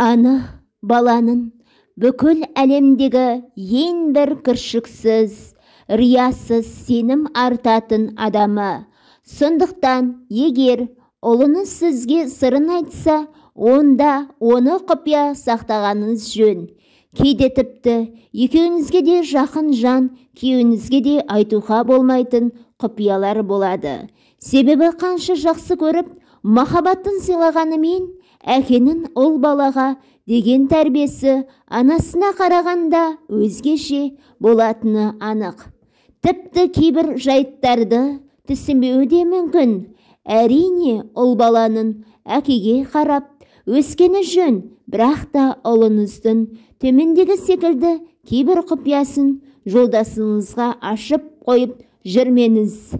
Ана баланың бүкіл әлемдегі ең бір кіршіксіз, риясыз сенім артатын адамы. Сондықтан егер ұлыңыз сізге сырын айтса, онда оны құпия сақтағаныңыз жөн. Кейде тіпті екеуіңізге де жақын жан, күйеуіңізге де айтуға болмайтын құпиялар болады. Себебі қанша жақсы көріп, махаббатын сыйлағанымен, әкенің ұл балаға деген тәрбиесі анасына қарағанда өзгеше болатыны анық. Тіпті кейбір жайттарды түсінбеуі де мүмкін. Әрине, ұл баланың әкеге қарап өскені жөн, бірақ та ұлыңыздың төмендегі секілді кейбір құпиясын жолдасыңызға ашып қойып жүрмеңіз.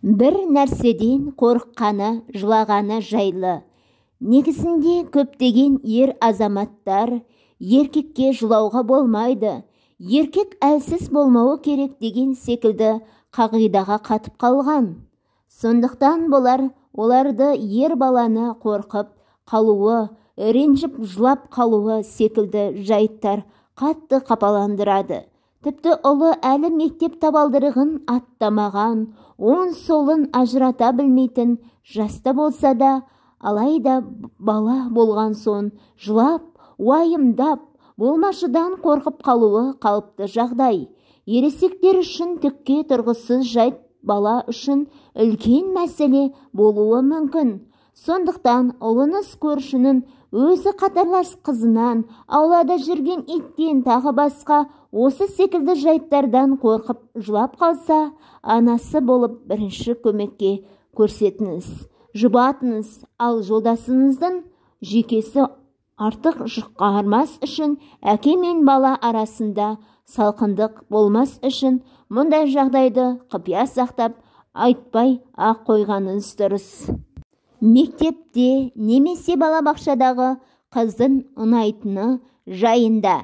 Бір нәрседен қорыққаны, жылағаны жайлы. Негізінде көптеген ер азаматтар еркекке жылауға болмайды, еркек әлсіз болмауы керек деген секілді қағидаға қатып қалған. Сондықтан болар оларды ер баланы қорқып қалуы, ренжіп жылап қалуы секілді жайттар қатты қапаландырады. Тіпті ұлы әлі мектеп табалдырығын аттамаған, оң солын ажырата білмейтін жаста болса да, алайда бала болған соң жылап, уайымдап, болмашыдан қорқып қалуы қалыпты жағдай. Ересектер үшін түкке тұрғысыз жайт бала үшін үлкен мәселе болуы мүмкін. Сондықтан ұлыңыз көршінің өзі қатарлас қызынан, аулада жүрген иттен тағы басқа осы секілді жайттардан қорқып жылап қалса, анасы болып бірінші көмекке көрсетіңіз, жұбатыңыз. Ал жолдасыңыздың жүйкесі артық жұқармас үшін, әке мен бала арасында салқындық болмас үшін мұндай жағдайды құпия сақтап, айтпай ақ қойғаныңыз дұрыс. Мектепте немесе балабақшадағы қыздың ұнайтыны жайында.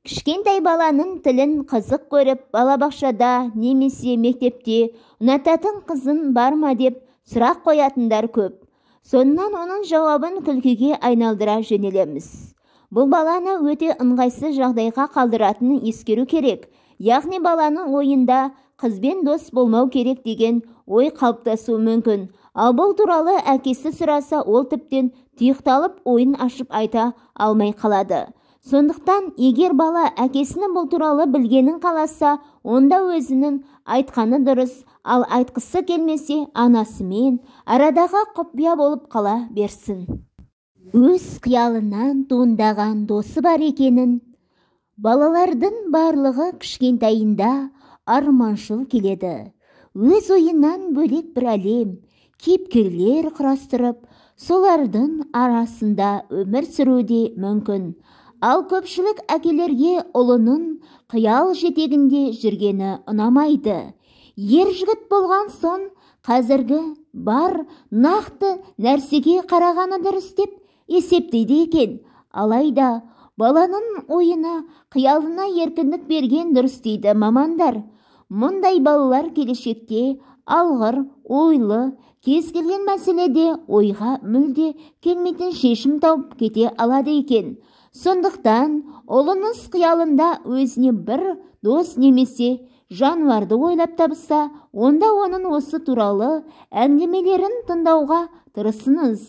Кішкентай баланың тілін қызық көріп, балабақшада немесе мектепте ұнататын қызын бар ма деп сұрақ қоятындар көп. Сонынан оның жауабын күлкіге айналдыра жөнелеміз. Бұл баланы өте ыңғайсыз жағдайға қалдыратынын ескеру керек. Яғни баланың ойында қызбен дос болмау керек деген ой қалыптасуы мүмкін. Ал бұл туралы әкесі сұраса, ол тіптен тұйықталып, ойын ашып айта алмай қалады. Сондықтан егер бала әкесінің бұл туралы білгенін қаласа, онда өзінің айтқаны дұрыс, ал айтқысы келмесе, анасымен арадағы құпия болып қала берсін. Өз қиялынан туындаған досы бар екенін балалардың барлығы кішкентайында арманшыл келеді. Өз ойынан бөлек бір әлем, кейіпкерлер құрастырып, солардың арасында өмір сүру де мүмкін. Ал көпшілік әкелерге ұлының қиял жетегінде жүргені ұнамайды. Ер жігіт болған соң қазіргі бар нақты нәрсеге қарағаны дұрыс деп есептейді екен. Алайда баланың ойына, қиялына еркіндік берген дұрыс дейді мамандар. Мұндай балалар келешекте алғыр, ойлы, кез келген мәселеде ойға мүлде келмейтін шешім тауып кете алады екен. Сондықтан ұлыңыз қиялында өзіне бір дос немесе жануарды ойлап тапса, онда оның осы туралы әңгімелерін тыңдауға тырысыңыз.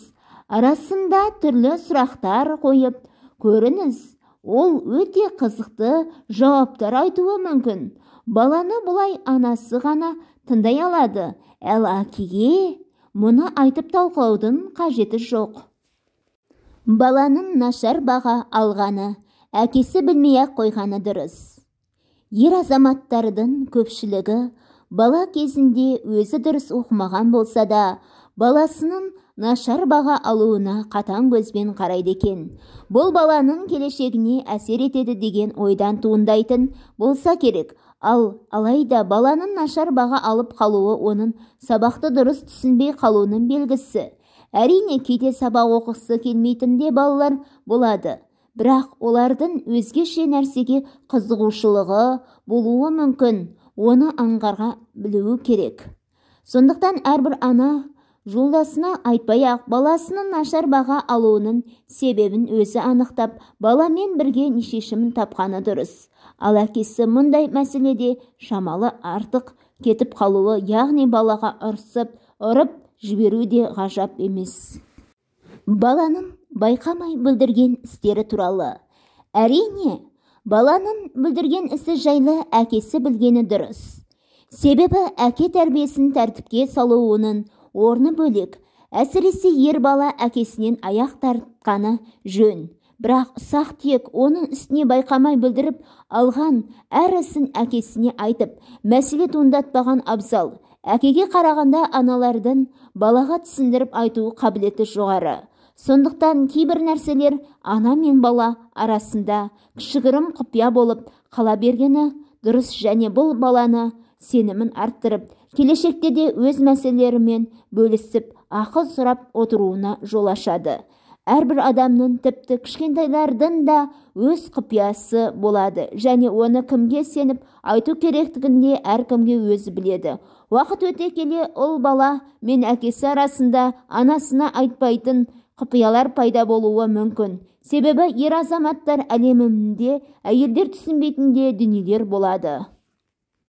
Арасында түрлі сұрақтар қойып көріңіз. Ол өте қызықты жауаптар айтуы мүмкін. Баланы бұлай анасы ғана тыңдай алады, ал әкеге мұны айтып талқылаудың қажеті жоқ. Баланың нашар баға алғаны, әкесі білмей-ақ қойғаны дұрыс. Ер азаматтардың көпшілігі бала кезінде өзі дұрыс оқымаған болса да, баласының нашар баға алуына қатаң көзбен қарайды екен. Бұл баланың келешегіне әсер етеді деген ойдан туындайтын болса керек. Ал алайда баланың нашар баға алып қалуы оның сабақты дұрыс түсінбей қалуының белгісі. Әрине, кейде сабақ оқығысы келмейтін де балалар болады. Бірақ олардың өзгеше нәрсеге қызығушылығы болуы мүмкін, оны аңғарға білуі керек. Сондықтан әрбір ана Жолдасына айтпай-ақ баласының нашар баға алуының себебін өзі анықтап, баламен бірге шешімін тапқаны дұрыс. Ал әкесі мұндай мәселеде шамалы артық кетіп қалуы, яғни балаға ұрсып, ұрып жіберу де ғажап емес. Баланың байқамай бүлдірген істері туралы. Әрине, баланың бүлдірген ісі жайлы әкесі білгені дұрыс. Себебі әке тәрбиесін тәртіпке салуының орны бөлек. Әсіресе ер бала әкесінен аяқ тартқаны жөн. Бірақ ұсақ-түйек оның үстіне байқамай бүлдіріп алған әр ісін әкесіне айтып, мәселе туындатпаған абзал. Әкеге қарағанда аналардың балаға түсіндіріп айту қабілеті жоғары. Сондықтан кейбір нәрселер ана мен бала арасында кішігірім құпия болып қала бергені дұрыс және бұл баланы сенімін арттырып, келешекте де өз мәселелерімен бөлісіп, ақыл сұрап отыруына жол ашады. Әрбір адамның, тіпті кішкентайлардың да өз құпиясы болады және оны кімге сеніп айту керектігін де әркімге өзі біледі. Уақыт өте келе ұл бала мен әкесі арасында анасына айтпайтын құпиялар пайда болуы мүмкін. Себебі ер азаматтар әлемінде әйелдер түсінбейтін де дүниелер болады.